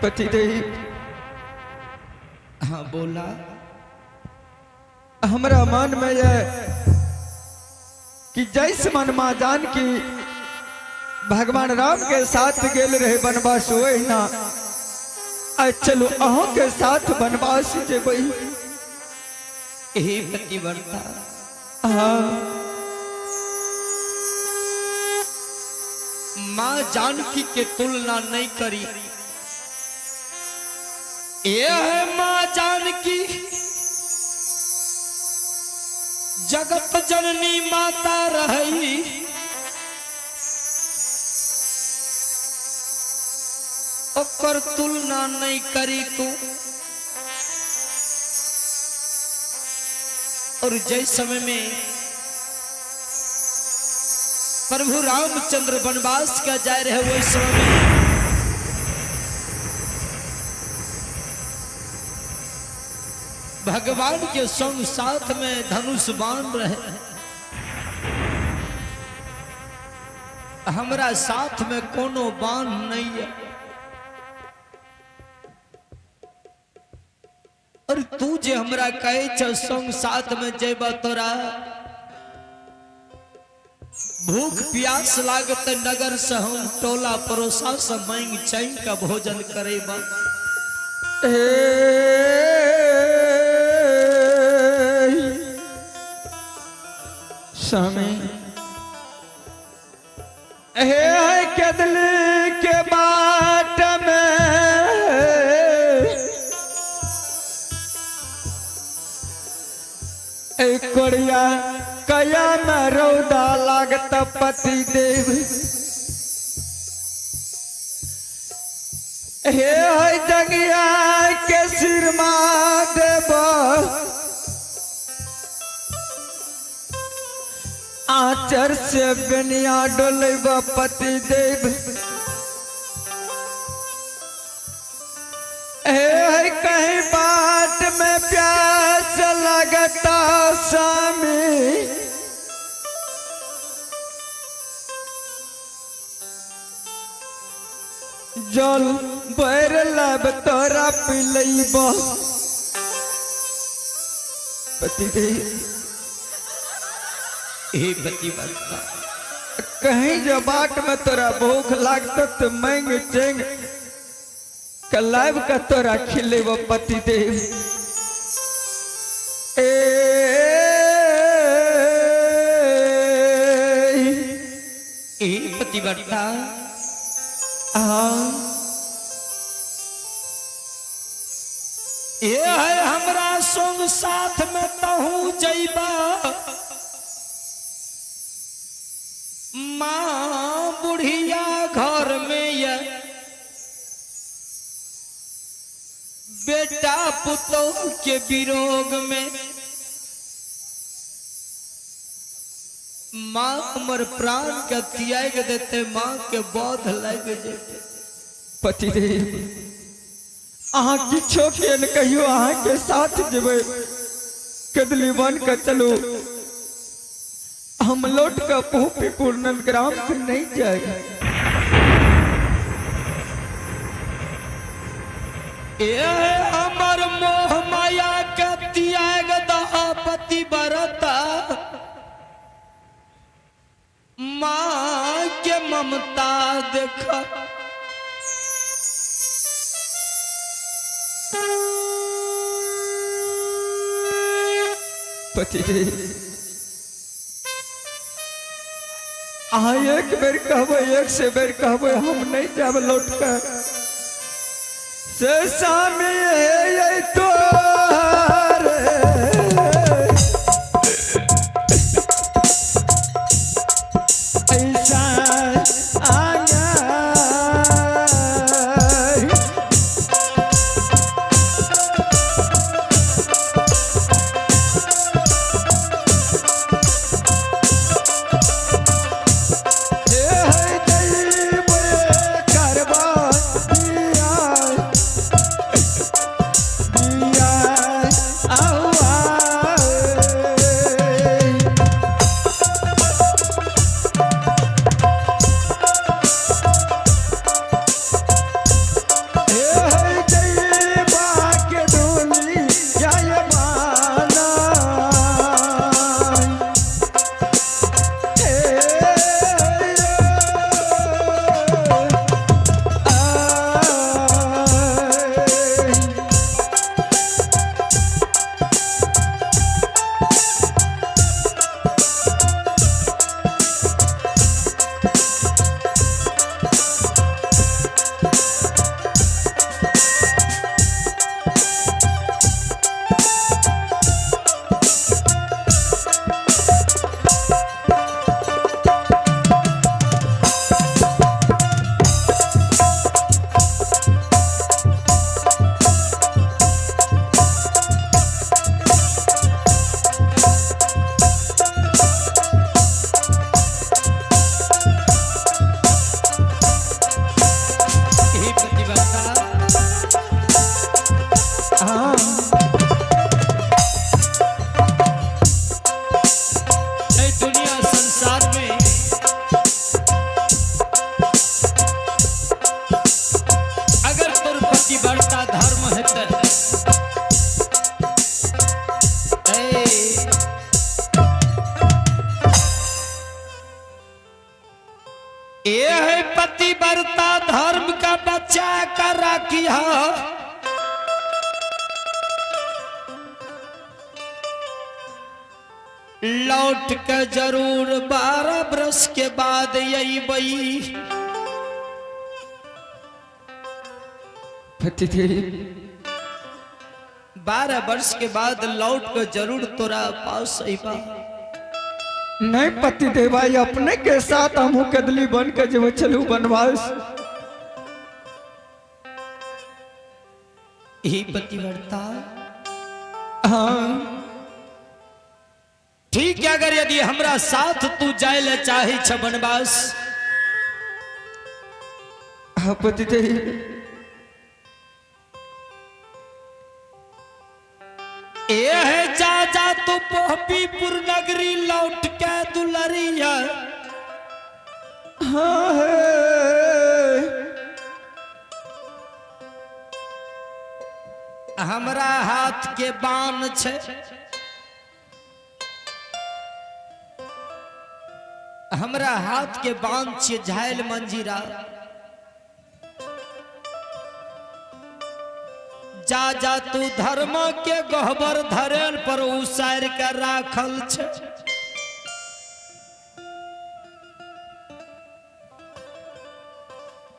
पतिदेव। हाँ बोला। हमरा मन में यह कि जैसे मन माँ जानकी भगवान राम के साथ गेल रहे वनवास, वही ना आज चलो अहों के साथ वनवास जेबै। हे पतिव्रता। हाँ। माँ जानकी के तुलना नहीं करी। ये है माँ जानकी जगत जननी माता रही। ओकर तुलना नहीं करी तू। और जय समय में प्रभु रामचंद्र वनवास का जा रहे वही समय में भगवान के संग साथ में धनुष बाण रहे। हमरा साथ में कोनो बाण नहीं है। और तू जे हमरा कहे छ संग साथ में जेबा तोरा भूख प्यास लागत नगर से हम टोला परोसा से मांग चैन का भोजन करेबा। स्वामी हे कदली के बाट में कोड़िया कया में रौदा लागत पति देव। हे जंगिया के सिरमा देव आचर से बेनिया डोलब पति देव। हे कहीं बाट में प्यास लगता स्वामी जल भर लब तोरा पिलैब पति देव। हे पतिव्रता। कहीं जो बाट में तोरा भूख लागत तो मांग चेंग कलाब का तोरा खिलेब पति देव। ए पतिव्रता। हाँ। ये है हमरा संग साथ में तहू जइबा। माँ बुढ़िया घर में ये बेटा पुतोह के विरोग में माँ हमर प्राण के त्याग देते, माँ के बोध लग जेते। पति देव अहाँ किछो के न कहियो, अहाँ के साथ जेबै कदली बन के चलू, हम लौट के भूपीपुर नंदग्राम के नहीं जाए। ए हमर मोह माया के त्याग दहा पतिव्रता, माँ के ममता देख। पति देव अहाँ एक बेर कहबै, एक से बेर कहबै, हम नहीं जाब लौट के। से स्वामी हे तोहर ऐसा आंगा करबा दिया दिया। राखी हा। लौट के जरूर 12 बरस के बाद अबई। पतिदेव 12 वर्ष के बाद लौट के जरूर तोरा पास अबा। नहीं पतिदेव भाई अपने के साथ हम कदली बन के जब चलू वनवास। ही पतिव्रता हाँ ठीक है, अगर यदि हमरा साथ तू जाए ले चाहे छ वनवास। हाँ पतिदेव ए है जा जा तू पीपुर नगरी लौट के दुलरिया। हाँ है हमरा हाथ के बान छे, हमरा हाथ के बान छे झायल मंजीरा। जा जा तू धर्म के गहबर धरेल पर उसार के राखल छे।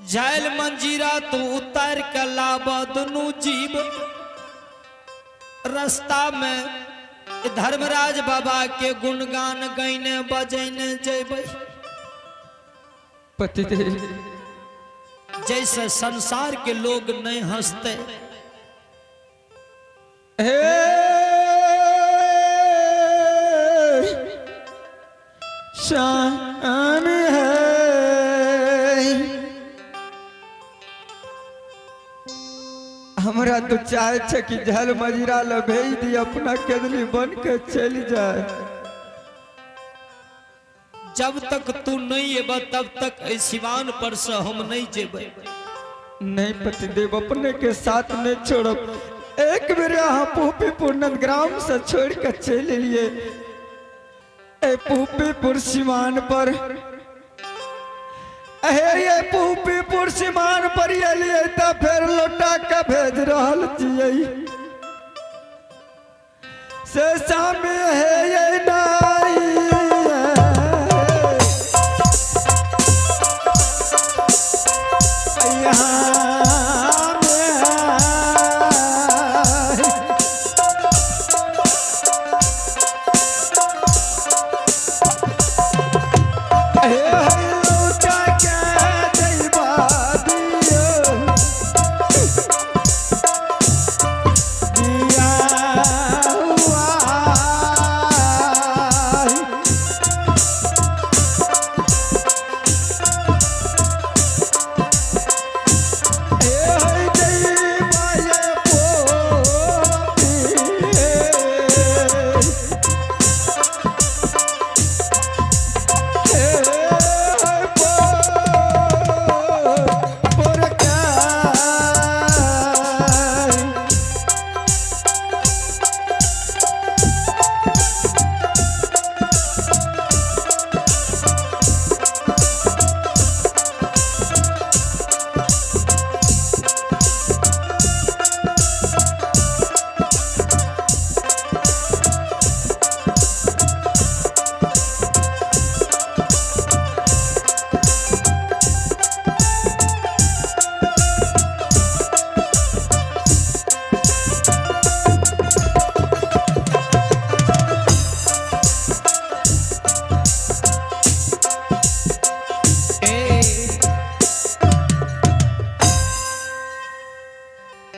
झायल मंजीरा तू उतार के लाब दुनू जीव। रास्ता में धर्मराज बाबा के गुणगान गैने बजैने जेबै। पतिदेव जैसे संसार के लोग नहीं हंसते। हे शाम है हमरा तो चाहे छे कि झल मजीरा ल भेज दी अपना केदली बन के चल जाए। जब तक तू नहीं एबा तब तक सिवान पर से हम नहीं जेबै। नहीं पतिदेव अपने के साथ नहीं छोड़ब। एक बेर यहाँ पुहपीपुर नंदग्राम से छोड़ के चल लिए ए पुहपीपुर सिवान पर। हे ये पुहपीपुर सिवान पर एलिए त फिर लौटा के भेज रहल छियै। से सामने है ये नाई यहाँ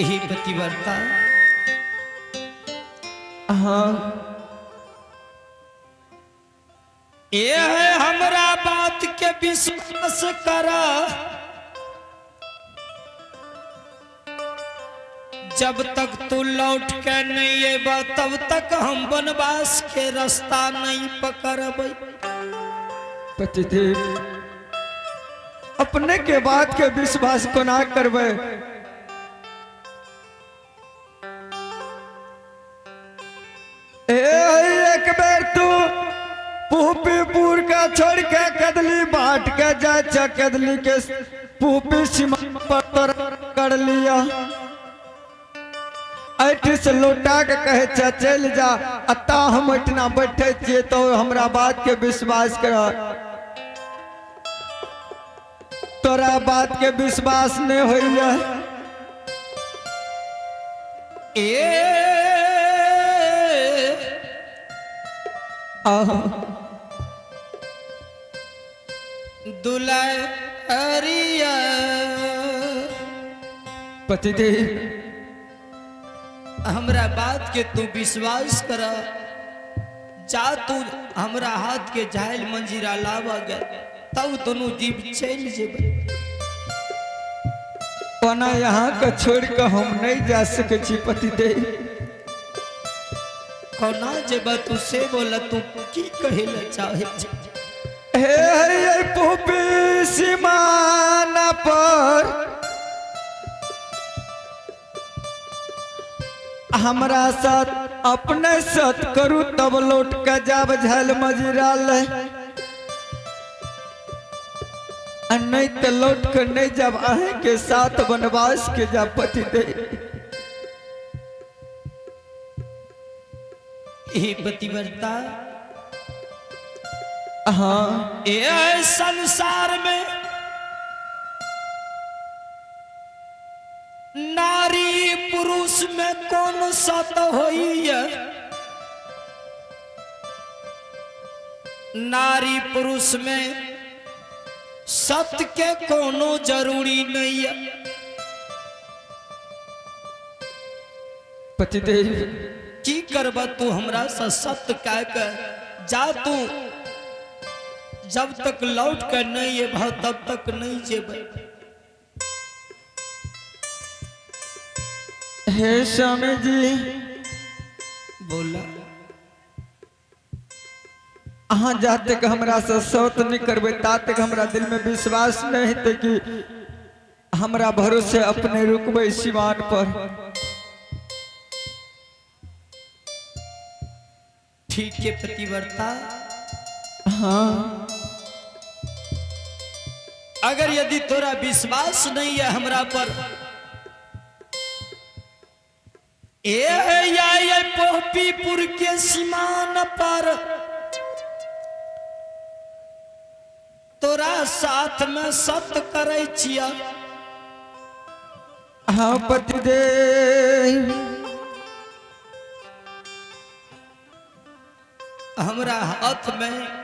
ही पतिव्रता हाँ ये है हमरा बात के विश्वास करा। जब तक तू लौट के नहीं एबा तब तक हम वनवास के रास्ता नहीं पकड़बै। पतिदेव अपने के बात के विश्वास कोना करबै। एक बेर तू पुहपीपुर का छोड़ के कदली बाट के जा कदली के पुहपी सीमा पर तोरा पकड़ लिया। एठी से लौटा के कहे छै चलि जा, अता हम एठना बैठे छियै तो हमरा बात के विश्वास कर। तोरा बात के विश्वास नहीं होइया। ए आहा दुलारिया पतिदेव, हमरा बात के तू विश्वास कर। जा तू हमरा हाथ के झायल मंजीरा लावा गए तब दोनों जीव चल जेबै। ओना यहाँ के छोड़ के हम नहीं जा सके छी पतिदेव। कोना जेबा तू से बोला, तू की कहे ला चाहे छे? हे हे पुपी सीमान पर हमरा साथ अपने सत करू तब लौट के जाब झल मजीरा ले, आ नहीं तो लौट के नहीं जब अहें के साथ वनवास के जा पतिदेव। हे पतिव्रता, हाँ ए संसार में नारी पुरुष में कौन सत होइया? नारी पुरुष में सत के कोनो जरूरी नहीं है। पतिदेव की करबा तू हमरा से सत कह के? जा तू, जब तक लौट कर नहीं एबह तब तक नहीं जेबै। हे स्वामी जी, बोला अहाँ जाते के हमरा से सत नहीं करबै ता तक हमरा दिल में विश्वास नहीं हेतै कि हमरा भरोसे अपने रुकबै सिवान पर। ठीक है पतिव्रता। हाँ अगर यदि तोरा विश्वास नहीं है हमरा पर, ए या पोपीपुर के सीमान पर तोरा साथ में सत करे छिया। हाँ पतिदेव, हमरा हाथ में